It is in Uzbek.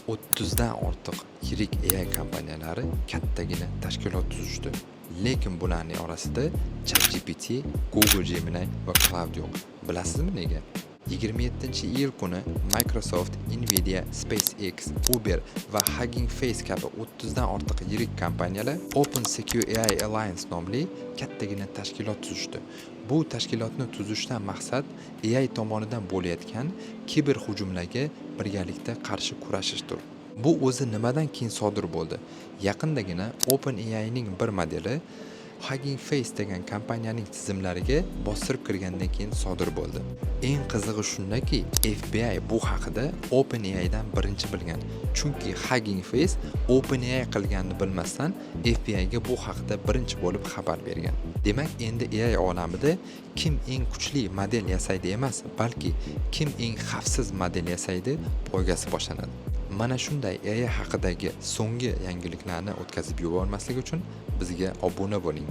30 dan ortiq yirik AI kompaniyalari kattagina tashkilot tuzishdi. Lekin bularning orasida ChatGPT, Google Gemini va Claude yo'q. Bilasizmi nega? 27-iyul kuni Microsoft, Nvidia, SpaceX, Uber va Hugging Face kabi 30 dan ortiq yirik kompaniyalar Open Secure AI Alliance nomli kattagina tashkilot tuzishdi. Bu tashkilotni tuzishdan maqsad AI tomonidan bo'layotgan kiber hujumlarga birgalikda qarshi kurashishdir. Bu o'zi nimadan keyin sodir bo'ldi? Yaqindagina OpenAIning bir modeli Hugging Face degan kompaniyaning tizimlariga bostirib kirgandan keyin sodir bo'ldi. Eng qizig'i shundaki, FBI bu haqida OpenAIdan birinchi bilgan. Chunki Hugging Face OpenAI qilganini bilmasdan FBIga bu haqida birinchi bo'lib xabar bergan. Demak, endi AI olamida kim eng kuchli model yasaydi emas, balki kim eng xavfsiz model yasaydi poygasi boshlanadi. Mana shunday AI haqidagi so'nggi yangiliklarni o'tkazib yubormaslik uchun bizga obuna bo'ling.